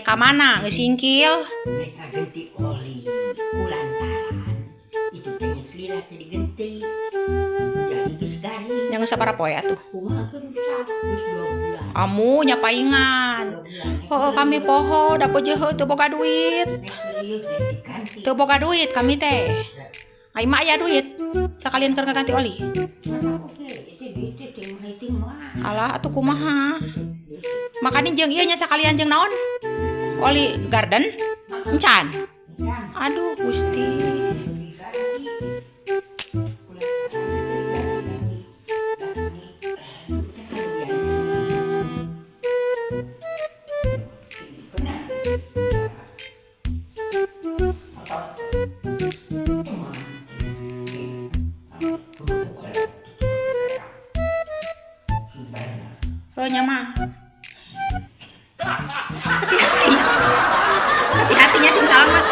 Rek ka mana geus singkil? Rek ngaganti oli kulantaran itu teh geus lila teh digenti. Jadi geus garing. Nya geus sabaraha poe atuh? Kumaha keur rusak geus 2 bulan. Amu nya paingan. 2 bulan. Heuh kami poho da peujeuh teu boga duit. Rek rieuh rek diganti. Teu boga duit kami teh. Ai mah aya duit. Sakalian keur ngaganti oli. Mana oge itu duit teh teu mah mah. Alah atuh kumaha? Makanya jeung ieu nya sakalian jeung naon? Oli garden? Encan. Aduh Gusti. Diganti. Kulantaran diganti. Teh karugian. Benar. Atau cuma Heuh nya mah. Hati-hati. Hati-hatinya sing salamet.